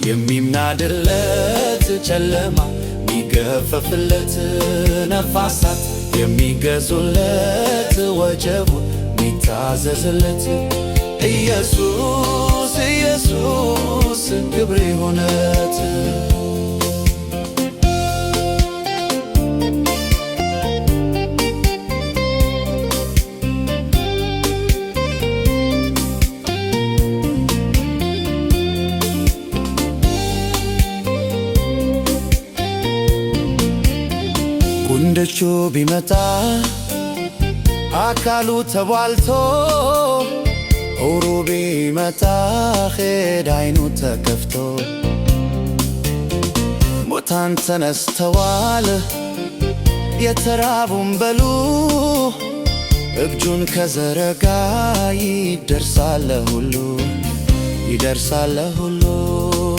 የሚናድለት ጨለማ፣ ሚገፈፍለት ነፋሳት የሚገዙለት፣ ወጀቡ ሚታዘዝለት ኢየሱስ፣ ኢየሱስ ክብር ይሁነት። ጉንድቹ ቢመጣ አካሉ ተቧልቶ፣ እውሩ ቢመጣ ሄድ አይኑ ተከፍቶ፣ ሙታን ተነስተዋል፣ የተራቡም በሉ፣ እጁን ከዘረጋ ይደርሳል ለሁሉ፣ ይደርሳል ለሁሉ።